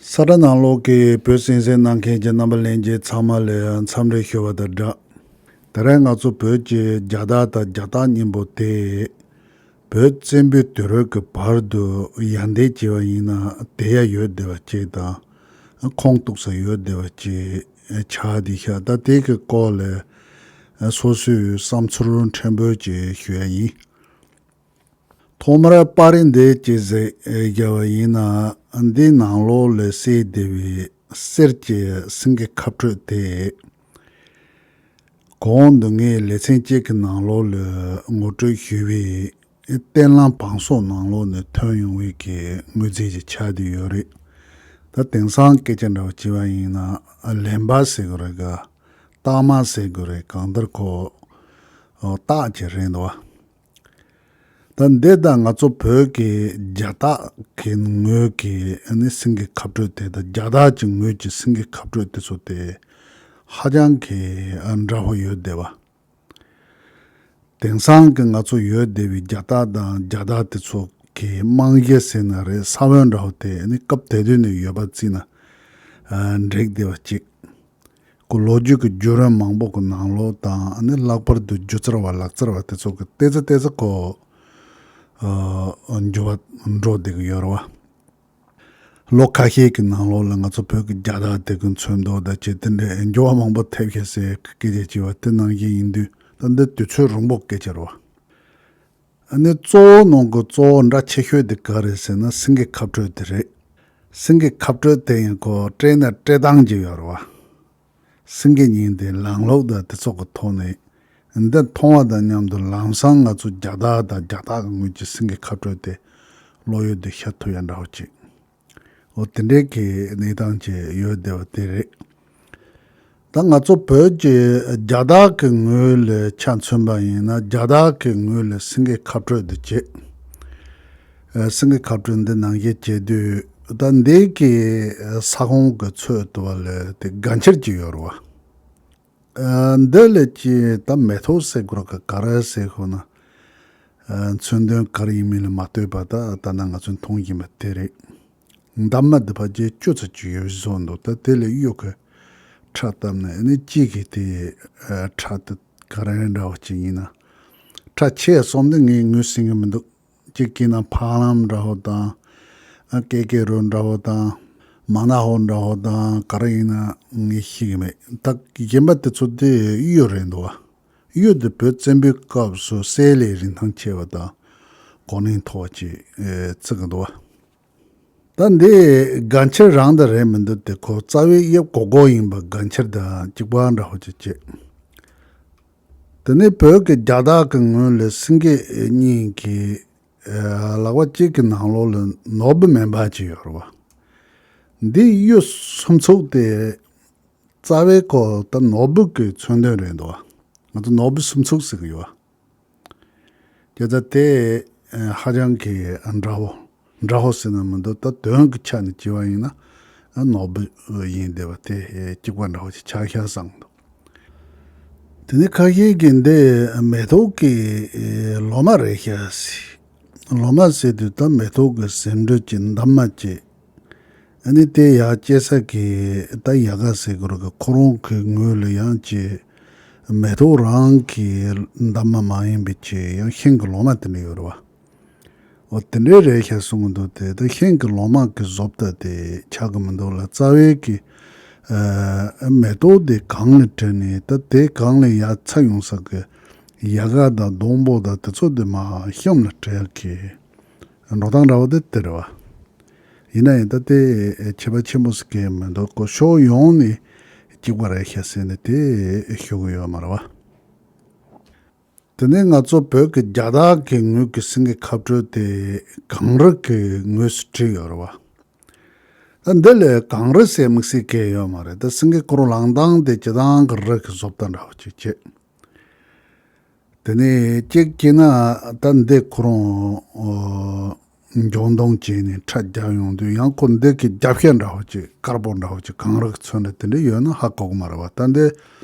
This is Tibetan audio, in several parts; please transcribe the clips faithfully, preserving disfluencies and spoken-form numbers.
ས་ཁྲ་ནང་ལོགས་ཀྱི་བོད་གསན་གཟིགས་གནང་མཁན་གྱི་རྣམ་པ་ལྷན་རྒྱས་ཚང་མ་ལ་འཚམས་འདྲི་ཞུ་བ་དང་སྦྲགས། དེ་རིང་ང་ཚོ་བོད་ཀྱི་རྒྱ་སྟག་དང་རྒྱ་སྟག་སྙིང་པོ་དེ། བོད་བཙན་པོའི་དུས་རབས་ཀྱི་བར་དུ་ཡར་འདེད་བྱས་པ་ཡིན་ན་དེ་ཡ་ཡོད་བསྡད་པ་ཅིག་དང་། ཁུངས་གཏུགས་ས་ཡོད་བསྡད་པ་ཅིག་ཆགས་བསྡད་ཤག་ད་དེ་གི་སྐོར་ལ་སོ་སོའི་བསམ་ཚུལ་ཕྲན་བུ་ཅིག་ཞུ་ཡ་ཡིན། ཐོག་མར་པར་རིས་འདི་ཅིག་གཟིགས་བཞག་པ་ཡིན་ན། འདིའི་ནང་ལོགས་ལ་གསལ་བསྡད་པའི་གསེར་གྱི་སེང་གེ་ཁ་སྤྲོད་དེ། གོང་དུ་ངས་ལེ་ཚན་གཅིག་གི་ནང་ལོགས་ལ་ངོ་སྤྲོད་ཞུས་པའི་བསྟན་ལམ་བང་སོ་ནང་ལོགས་ནས་ཐོན་ཡོང་བའི་གི་དངོས་རྫས་ཅིག་ཆགས་བསྡད་ཡོད་རེད། ད་དེང་སང་སྐད་ཆ་འདྲ་བོ་བྱས་པ་ཡིན་ན་ལན་པ་ཟེར་དགོས་རེད་ག་རྟགས་མ་ཟེར་དགོས་རེད། གང་ལྟར་ཁོ་རྟགས་ཅིག་རེད་འདུག་བ། ད་འདི་དང་ང་ཚོ་བོད་ཀྱི་རྒྱ་སྟག་གི་ངོས་ཀྱི་ཨ་ནི་སེང་གེ་ཁ་སྤྲོད་དེ་དང་རྒྱ་སྟག་གི་ངོས་ཀྱི་སེང་གེ་ཁ་སྤྲོད་དེ་ཚོ་དེ་ཧ་ཅང་གི་ཨ་འདྲ་བོ་ཡོད་བསྡད་པ། དེང་སང་གི་ང་ཚོ་ཡོད་བསྡད་པའི་རྒྱ་སྟག་དང་རྒྱ་སྟག་དེ་ཚོ་གི་རྨང་གཞི་ཟེར་ན་རེད། ས་བོན་འདྲ་བོ་དེ་ཨ་ནི་སྐབས་དེ་དུས་ནས་ཡོད་པ་བརྩིས་ན་ཨ་འགྲིག་བསྡད་པ་གཅིག་ཁོ་ལོ་རྒྱུས་ཀྱི་བརྒྱུད་རིམ་མང་པོ་གི་ནང་ལོགས་དང་ཨ་ནི་ལྷག་པར་དུ་སྒྱུ་རྩལ་བ་ལག་རྩལ་བ་དེ་ཚོ་གི་ཏོག་ཙམ་ཏོག་ཙམ་ཁོ་ཨ་འགྱུར་བ་འགྲོ་བསྡད་ཀྱི་ཡོད་རེད་བ། ལོ་ཁ་ཤས་ཀྱི་ནང་ལོགས་ལ་ང་ཚོ་བོད་ཀྱི་རྒྱ་སྟག་དེ་གི་མཚོན་མདོག་དང་ཅི་དེ་འདྲའི་འགྱུར་བ་མང་པོ་ཐེབས་ཤག་ཟེར་སྐད་ཆ་བྱས་པ་དེ་ནང་བཞིན་ཡིན་དུས། ད་འདི་དུས་ཚོད་རིང་པོ་སྐད་ཆ་རེད་བ། ཨ་ནི་གཙོ་བོ་ནང་གི་གཙོ་བོ་འདྲ་ཆེ་ཤོས་དེ་ག་རེད་ཟེར་ན་སེང་གེ་ཁ་སྤྲོད་དེ་རེད། སེང་གེ་ཁ་སྤྲོད་དེ་ཡང་ཁོ་སྤྲད་ན་སྤྲད་སྟངས་ཅིག་ཡོད་རེད་བ། སེང་གེ་སྙིང་དེ་ལང་ལོག་དང་དེ་ཚོ་གི་ཐོག་ནས་འདི་མཐོང་བ་དང་མཉམ་དུ་ལམ་སང་ང་ཚོ་རྒྱ་སྟག་དང་རྒྱ་སྟག་གི་ངོས་ཀྱི་སེང་གེ་ཁ་སྤྲོད་དེ་བློ་ཡུལ་དུ་ཤར་ཐུབ་ཡ་འདྲ་བོ་ཅིག་འོ་དེ་འདྲའི་གི་གནས་སྟངས་ཅིག་ཡོད་བསྡད་པ་དེ་རེད། ད་ང་ཚོ་བོད་ཀྱི་རྒྱ་སྟག་གི་ངོས་ལ་ཆ་མཚོན་པ་ཡིན་ན་རྒྱ་སྟག་གི་ངོས་ལ་སེང་གེ་ཁ་སྤྲོད་འདི་བྱེད། ཨ་སེང་གེ་ཁ་སྤྲོད་འདི་ནང་བཞིན་བྱེད་དུས་ད་འདི་གི་ས་ཁོངས་ཀྱི་ཚོད་དུ་བ་ལ་དེ་དགའ་འཁྱེར་གྱི་ཡོད་རེད་བ། ཨ་འདི་ལས་ཀྱི་ད་མེ་ཏོག་ཟེར་དགོས་ག་ག་རེ་ཟེར་ཤོག་ན། ཨ་མཚོན་དོན་ག་རེ་ཡིན་མིན་ལ་མ་ལྟོས་པ་ད་ད་ནང་ང་ཚོས་མཐོང་བཞིན་པ་དེ་རེད། འདབ་མ་འདི་ཕལ་ཆེར་བཅུ་ཙམ་ཅིག་ཡོད་བཟོ་འདུག་ད་དེ་ལས་གཡོ་གི་ཁྲ་བཏབ་ནས་ཨ་ནི་གཅིག་གིས་དེ་ཨ་ཁྲ་དེ་ག་རེ་འདྲ་བ་ཅིག་ཡིན་ན། ཁྲ་ཆེ་སོང་དེ་ངས་ངོས་ཟིན་གི་མི་འདུག་གཅིག་གིས་ན་ཕག་ལམ་འདྲ་བོ་དང་། ཨ་ཀེ་ཀེ་རུ་འདྲ་བོ་དང་། མ་ན་ཧོ་འདྲ་བོ་དང་ག་རེ་ཡིན་ན་ངས་ཤེས་གི་མེད། ད་གཞན་པ་དེ་ཚོ་དེ་གཡོ་རེད་འདུག་བ། གཡོ་དེ་བོད་བཙན་པོའི་སྐབས་སུ་གསེར་ལས་རིན་ཐང་ཆེ་བ་དང་གོ་གནས་མཐོ་བ་ཅིག་ཨེ་བརྩི་གི་འདུག་བ། ད་འདི་དགའ་འཁྱེར་རང་དང་རེད་མི་འདུག་སྟེ་ཁོ་རྩ་བའི་དབྱིབས་གོ་གོ་ཡིན་པ་དགའ་འཁྱེར་དང་གཅིག་པ་འདྲ་བོ་ཅིག་བྱེད། དེ་ནས་བོད་ཀྱི་རྒྱ་སྟག་གི་ངོས་ལ་སེང་གེ་གཉིས་ཀྱི་ཨེ་ལག་པ་གཅིག་གི་ནང་ལོགས་ལ་ནོར་བུ་མེ་འབར་ཅིག་ཡོད་རེད་བ། འདི་གཡོ་སུམ་ཚུགས་དེ་རྩ་བའི་ཁོ་ད་ནོར་བུ་གི་མཚོན་དོན་རེད་འདུག་བ། ང་ཚོ་ནོར་བུ་སུམ་ཚུགས་ཟེར་གི་ཡོད་བ། དེ་ལྟ་སྟེ་ཧ་ཅང་གི་འདྲ་བོ། འདྲ་བོ་ཟེར་ན་མི་འདུག་ད་དོན་གྱི་ཆ་ནས་བྱས་པ་ཡིན་ན་ནོར་བུ་ཡིན་བསྡད་པ་དེ་གཅིག་པ་འདྲ་བོ་ཞིག་ཆགས་ཤག་བསམ་འདུག་དེ་ནས་ཁ་ཤས་ཀྱིས་འདི་མེ་ཏོག་གི་ལོ་མ་རེད་ཤག་ཟེར། ལོ་མ་ཟེར་དུས་ད་མེ་ཏོག་གི་ཟེའུ་འབྲུ་གྱི་འདབ་མ་ཅིག་ཨ་ནི་དེ་ཡར་སྐྱེ་ས་གི་ད་ཡལ་ག་ཟེར་དགོས་རེད་གི་ཁོ་རང་གི་ངོས་ལ་ཡང་ཅིག་མེ་ཏོག་རང་གི་འདབ་མ་མ་ཡིན་པའི་ཅིག་ཡང་ཤིང་གི་ལོ་མ་དེ་འདྲ་ཡོད་རེད་བ། འོ་དེ་འདྲའི་རེད་ཤག་གསུང་གི་འདུག་དེ་ད་ཤིང་གི་ལོ་མ་གི་བཟོ་ལྟ་དེ་ཆགས་གི་མི་འདུག་ལ་རྩ་བའི་གི་ཨ་མེ་ཏོག་དེ་གང་ལ་བྲིས་ནས་ད་དེ་གང་ལ་ཡར་ཚ་ཡོང་ས་གི་ཡལ་ག་དང་སྡོང་པོ་དང་དེ་ཚོ་དེ་མར་གཤམ་ལ་བྲིས་གི་འགྲོ་སྟངས་འདྲ་བོ་དེ་དེ་རེད་བ། ཡིན་ན་ཡང་ད་དེ་ཁྱད་པར་ཆེན་པོ་ཟེར་གི་མི་འདུག་གོ་ཕྱོགས་ཡོངས་ནས་གཅིག་པ་རེད་ཤག་ཟེར་ནས་དེ་ཞུ་གི་ཡོད་མ་རེད་བ། དེ་ནས་ང་ཚོ་བོད་ཀྱི་རྒྱ་སྟག་གི་ངོས་ཀྱི་སེང་གེ་ཁ་སྤྲོད་དེ་གངས་རི་གི་ངོས་སུ་བྲིས་ཡོད་རེད་བ། ད་འདི་ལས་གངས་རི་ཟེར་དམིགས་བསལ་གང་ཡོད་མ་རེད། ད་སེང་གེ་ཁོ་རང་ལངས་སྟངས་དེ་སྤྱིར་བཏང་གི་རི་གི་བཟོ་ལྟ་འདྲ་བོ་ཅིག་བྱེད། དེ་ནས་གཅིག་བྱས་ན་ད་འདི་ཁོ་རང་ཨོ་འཇོང་སྟངས་བྱས་ནས་ཁྲ་རྒྱབ་ཡོང་དུས་ཡང་ཁོ་འདི་གི་རྒྱབ་ཤ་འདྲ་བོ་ཅིག་དཀར་པོ་འདྲ་བོ་ཅིག་གངས་རི་གི་ཚོན་འདྲ་དེ་འདྲ་ཡོད་ན་ཧ་གོ་གི་མ་རེད་བ། ད་འདི་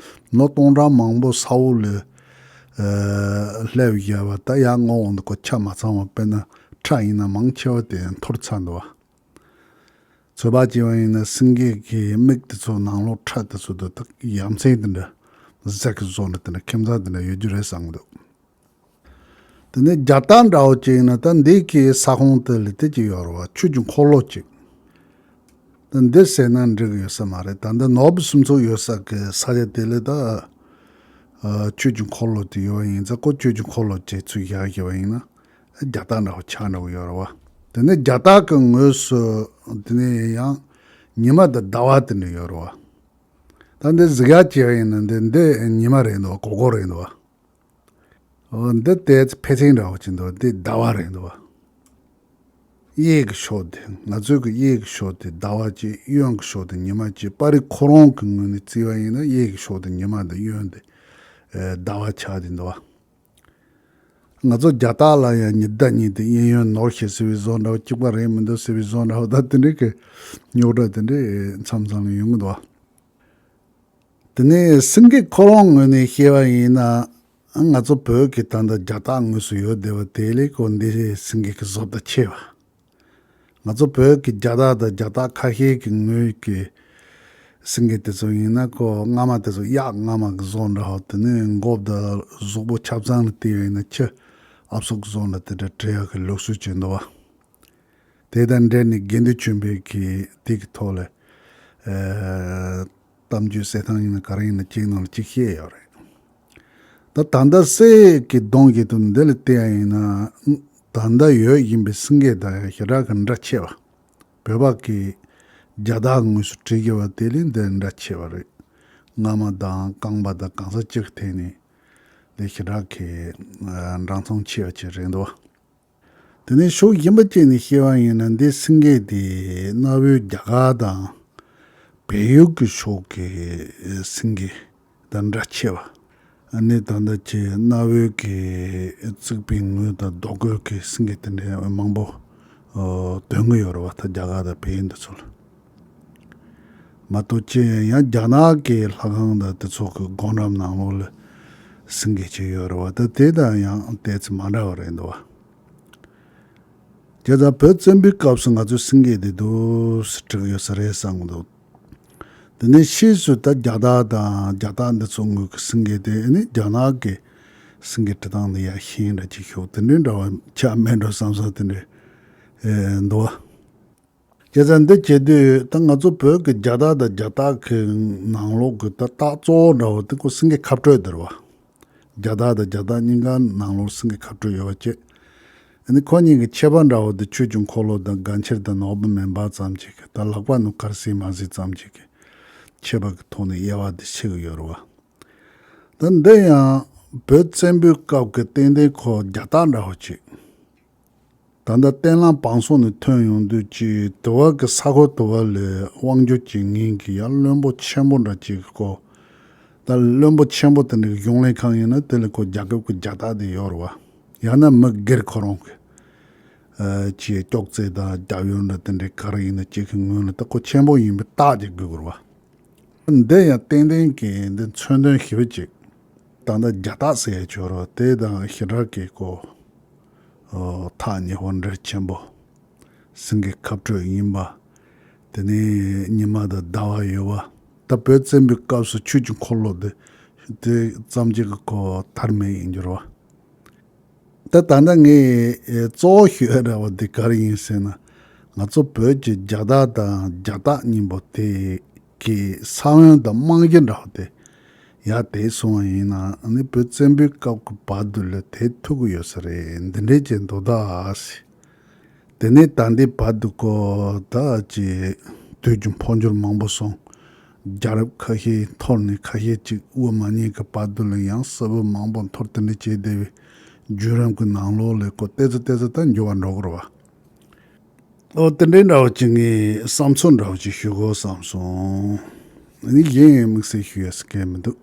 ལོ་སྟོང་ཕྲག་མང་པོ་ས་འོག་ལ་ཨ་སླེབས་བཞག་པ་ད་ཡར་སྔོན་འོང་དུ་ཁོ་ཆ་མ་ཚང་བ། དཔེར་ན་ཁྲ་ཡིན་ན་མང་ཆེ་བ་དེ་འཐོར་ཚར་འདུག་བ། ཚོད་དཔག་བྱས་པ་ཡིན་ན་སེང་གེ་གི་མིག་དེ་ཚོ་ནང་ལོགས་ཁྲ་དེ་ཚོ་དེ་དག་ཡ་མཚན་དེ་འདྲ་གཟེགས་ཀྱིས་བཟོས་ནས་དེ་འདྲ་ཁྱིམ་ཚང་དེ་འདྲ་ཡོད་རྒྱུ་རེད་བསམ་གྱི་འདུག་དེ་ནས་རྒྱ་སྟག་འདྲ་བོ་ཅིག་ཡིན་ན་ད་འདི་གི་ས་ཁོངས་དེ་ལ་དེ་ཅིག་ཡོད་རེད་བ། ཆོས་ཀྱི་འཁོར་ལོ་ཅིག་ད་འདི་ཟེར་ན་འགྲིག་གི་ཡོད་ས་མ་རེད། ད་འདི་ནོར་བུ་སུམ་ཚོགས་ཡོད་ས་གི་ས་ཆ་དེ་ལ་ད་ཨ་ཆོས་ཀྱི་འཁོར་ལོ་དེ་ཡོད་པ་ཡིན་ཙང་། ཁོ་ཆོས་ཀྱི་འཁོར་ལོ་ཅིག་ཚུར་བཞག་བཞག་པ་ཡིན་ན་རྒྱ་སྟག་འདྲ་བོ་ཆགས་འགྲོ་གི་ཡོད་རེད་བ། དེ་ནས་རྒྱ་སྟག་གི་ངོས་སུ་དེ་ནས་ཡང་ཉི་མ་དང་ཟླ་བ་དེ་འདྲ་ཡོད་རེད་བ། ད་འདི་གཟིགས་ཡག་བྱས་པ་ཡིན་ན་འདི་འདི་ཉི་མ་རེད་འདུག་བ། གོ་གོ་རེད་འདུག་བ། འོ་འདི་ཏོག་ཙམ་ཕལ་ཆེར་འདྲ་བོ་ཅིག་འདུག་འདི་ཟླ་བ་རེད་འདུག་བ། གཡས་ཀྱི་ཕྱོགས་དེ། ང་ཚོའི་གི་གཡས་ཀྱི་ཕྱོགས་དེ་ཟླ་བ་གཅིག་གཡོན་གྱི་ཕྱོགས་དེ་ཉི་མ་གཅིག་པར་རིས་ཁོ་རང་གི་ངོས་ནས་བརྩིས་པ་ཡིན་ན་གཡས་ཀྱི་ཕྱོགས་དེ་ཉི་མ་དང་གཡོན་དེ་ཨེ་ཟླ་བ་ཆགས་བསྡད་འདུག་བ། ང་ཚོ་རྒྱ་སྟག་ལ་ཡང་ཉི་ཟླ་གཉིས་དེ་གཡས་གཡོན་ནོར་ཞེས་ཟེར་བའི་བཟོ་འདྲ་བོ། གཅིག་པ་རེད་མི་འདུག་ཟེར་བའི་བཟོ་འདྲ་བོ། ད་དེ་འདྲའི་གི་རྙོག་དྲ་དེ་འདྲའི་མཚམས་མཚམས་ལ་ཡོང་གི་འདུག་བ། དེ་ནས་སེང་གེ་ཁོ་རང་ངོས་ནས་བཤད་པ་ཡིན་ན། ང་ཚོ་བོད་ཀྱི་ད་ལྟ་རྒྱ་སྟག་ངོས་སུ་ཡོད་བསྡད་པ་དེ་ལས་ཁོ་འདི་སེང་གེ་གི་བཟོ་ལྟ་ཆེ་བ། ང་ཚོ་བོད་ཀྱི་རྒྱ་སྟག་དང་རྒྱ་སྟག་ཁ་ཤས་ཀྱི་ངོས་ཀྱི་སེང་གེ་དེ་ཚོ་ཡིན་ན་ཁོ་རྔ་མ་དེ་ཚོ་གཡག་རྔ་མ་གི་བཟོ་འདྲ་བོ། དེ་ནས་མགོ་དང་གཟུགས་པོ་ཆ་ཚང་ལ་བལྟས་པ་ཡིན་ན་ཁྱི་ཨབ་སུག་གི་བཟོ་འདྲ་དེ་འདྲ་བྲི་ཡག་གི་ལུགས་སྲོལ་ཅིག་འདུག་བ། དེ་དང་འབྲེལ་ནས་དགེ་འདུན་ཆོས་འཕེལ་གྱིས་དེ་གི་ཐོག་ལ་ཨེ་གཏམ་རྒྱུད་གསེར་ཐང་ཡིན་ན་ག་རེ་ཡིན་ན་གཅིག་ནང་ལ་གཅིག་བཤད་ཡོད་རེད། ད་ད་ལྟ་གསེར་གྱི་གདོང་གི་དུ་འདི་ལ་བལྟས་ཡ་ཡིན་ན། ད་ལྟ་ཡོད་བཞིན་པའི་སེང་གེ་དང་ཡང་ཞེ་དྲག་གི་འདྲ་ཆེ་བ། བོད་པ་གི་རྒྱ་སྟག་ངོས་སུ་བྲིས་ཡོད་པ་དེ་ལས་འདི་འདྲ་ཆེ་བ་རེད། རྔ་མ་དང་རྐང་པ་དང་གང་ས་ཅིག་གི་ཐད་ནས་འདི་ཞེ་དྲག་གི་ཨ་འདྲ་མཚུངས་ཆེ་བ་ཅིག་རེད་འདུག་བ། དེ་ནས་ཕྱོགས་གཞན་པ་ཅིག་ནས་བཤད་པ་ཡིན་ན། འདི་སེང་གེ་དེ་གནའ་བོའི་རྒྱ་གར་དང་བལ་ཡུལ་གྱི་ཕྱོགས་ཀྱི་སེང་གེ་དང་འདྲ་ཆེ་བ། ཨ་ནི་ད་ལྟ་ཁྱེད་གནའ་བོའི་གི་རྩིག་པའི་ངོས་དང་རྡོ་བརྐོས་ཀྱི་སེང་གེ་དེ་འདྲ་མང་པོ་ཨོ་ཐོན་གྱི་ཡོད་རེད་བ། ད་རྒྱ་གར་དང་བལ་ཡུལ་འདི་ཚོ་ལ། མ་གཏོགས་ཅི་ཡང་རྒྱ་ནག་གི་ལྷ་ཁང་དང་དེ་ཚོ་གི་སྒོ་འགྲམ་ནང་ལོགས་ལ་སེང་གེ་ཅིག་ཡོད་རེད་བ། ད་དེ་དང་ཡང་ཏོག་ཙམ་མ་འདྲ་བ་རེད་འདུག་བ། བྱས་ཙང་བོད་བཙན་པོའི་སྐབས་སུ་ང་ཚོས་སེང་གེ་དེ་འདུག་སེ་བྲིས་ཡོད་ས་རེད་བསམ་གྱི་འདུག་དེ་ནས་ཕྱིས་སུ་ད་རྒྱ་སྟག་དང་རྒྱ་སྟག་འདི་ཚོ་ངོས་ཀྱི་སེང་གེ་དེ་ནི་རྒྱ་ནག་གི་སེང་གེ་བྲིས་སྟངས་དེ་ཡང་ཤིན་འདྲ་ཅིག་ཤོག་དེ་འདྲའི་འདྲ་བ་ཆགས་མེད་འགྲོ་བསམ་བསམ་དེ་འདྲའི་ཨེ་འདུག་བ། བྱས་ཙང་འདི་བྱེད་དུས་ད་ང་ཚོ་བོད་ཀྱི་རྒྱ་སྟག་དང་རྒྱ་སྟག་གི་ནང་ལོགས་ཀྱི་ད་རྟགས་གཙོ་བོ་འདྲ་བོ་དེ་ཁོ་སེང་གེ་ཁ་སྤྲོད་དེ་རེད་བ། རྒྱ་སྟག་དང་རྒྱ་སྟག་གཉིས་ཀ་ནང་ལོགས་སེང་གེ་ཁ་སྤྲོད་ཡོད་པ་བྱས། ཨ་ནི་ཁོ་གཉིས་ཀྱི་ཁྱད་པར་འདྲ་བོ་དེ་ཆོས་ཀྱི་འཁོར་ལོ་དང་དགའ་འཁྱེར་དང་ནོར་བུ་མེ་འབར་ཙམ་ཅིག་གི། ད་ལག་པ་ནང་ག་རེ་གཟིགས་མ་གཟིགས་ཙམ་ཅིག་གི་ཁྱད་པར་གྱི་ཐོག་ནས་དབྱེ་བ་དེ་ཕྱེ་གི་ཡོད་རེད་བ། ད་འདི་ཡང་བོད་བཙན་པོའི་སྐབས་ཀྱི་ཏན་ཏན་ཁོ་རྒྱ་སྟག་འདྲ་བོ་ཅིག་ད་ལྟ་བསྟན་ལམ་བང་སོ་ནས་ཐོན་ཡོང་དུས་ཀྱི་དུ་བ་གི་ས་ཁོ་དུ་བ་ལས་དབང་སྒྱུར་གྱི་ངོས་ཀྱི་ཡང་བློན་པོ་ཆེན་པོ་འདྲ་ཅིག་གི་སྐོར། ད་བློན་པོ་ཆེན་པོ་དེ་འདྲའི་གཞུང་ལས་ཁང་ཡིན་ན་དེ་ལ་ཁོ་རྒྱལ་ཁབ་ཀྱི་རྒྱ་སྟག་དེ་ཡོད་རེད་བ། ཡང་ན་མི་སྒེར་ཁོ་རང་གི་ཨ་ཅིག་ཅོག་ཙེ་དང་རྒྱབ་ཡོལ་འདྲ་དེ་འདྲའི་ག་རེ་ཡིན་ན་ཅིག་གི་ངོས་ལ་ད་ཁོ་ཆེན་པོ་ཡིན་པའི་རྟགས་ཅིག་དགོས་ཀྱི་རེད་བ། འདི་ཡང་ཏན་ཏན་གྱི་འདི་མཚོན་དོན་ཞེ་པོ་ཅིག་ད་ལྟ་རྒྱ་སྟག་ཟེར་ཡ་ཅིག་ཡོད་རེད་བ། དེ་དང་ཞེ་དྲག་གི་ཁོ་ཨོ་ཐག་ཉེ་བོ་འདྲ་ཆེན་པོ། སེང་གེ་ཁ་སྤྲོད་ཡིན་པ། དེ་ནས་ཉི་མ་དང་ཟླ་བ་ཡོད་པ། ད་བོད་བཙན་པོའི་སྐབས་སུ་ཆོས་ཀྱི་འཁོར་ལོ་དེ་དེ་ཙམ་གཅིག་གི་ཁོ་ཐར་མེད་ཡིན་རྒྱུ་རེད་བ། ད་ད་ལྟ་ངས་གཙོ་བོ་ཞུ་ཡ་འདྲ་བ་འདི་ག་རེ་ཡིན་ཟེར་ན། ང་ཚོ་བོད་ཀྱི་རྒྱ་སྟག་དང་རྒྱ་སྟག་གཉིས་པོ་དེ་གི་ས་བོན་དང་རྨང་གཞི་འདྲ་བ་དེ་ཡར་དེད་སོང་བ་ཡིན་ན། ཨ་ནི་བོད་བཙན་པོའི་སྐབས་ཀྱི་བར་དུ་ལ་དེད་ཐུབ་ཀྱི་ཡོད་ས་རེད། འདི་འདྲའི་ཅིག་འདུག་ད་ཟེར། དེ་ནས་ད་ལྟའི་བར་དུ་ཁོ་ད་ཅིག་དུས་ཀྱི་འཕོ་འགྱུར་མང་པོ་སོང་། རྒྱལ་རབས་ཁ་ཤས་འཐོར་ནས་ཁ་ཤས་ཅིག་དབུ་མ་རྙེད་ཀྱི་བར་དུ་ལ་ཡང་སྲིད་བུ་མང་པོ་འཐོར། དེ་འདྲ་བྱས་བསྡད་པའི་བརྒྱུད་རིམ་གྱི་ནང་ལོགས་ལ་ཁོ་ཏོག་ཙམ་ཏོག་ཙམ་ད་འགྱུར་བ་འགྲོ་གི་རེད་བ། ཨོ་དེ་འདྲའི་འདྲ་བ་ཅིག་ངའི་བསམ་ཚུལ་འདྲ་བ་ཅིག་ཞུ་དགོས་བསམ་སོང་། ཨ་ནི་གཞན་ཡང་དམིགས་བསལ་ཞུ་ཡ་ཟེར་མཁན་མི་འདུག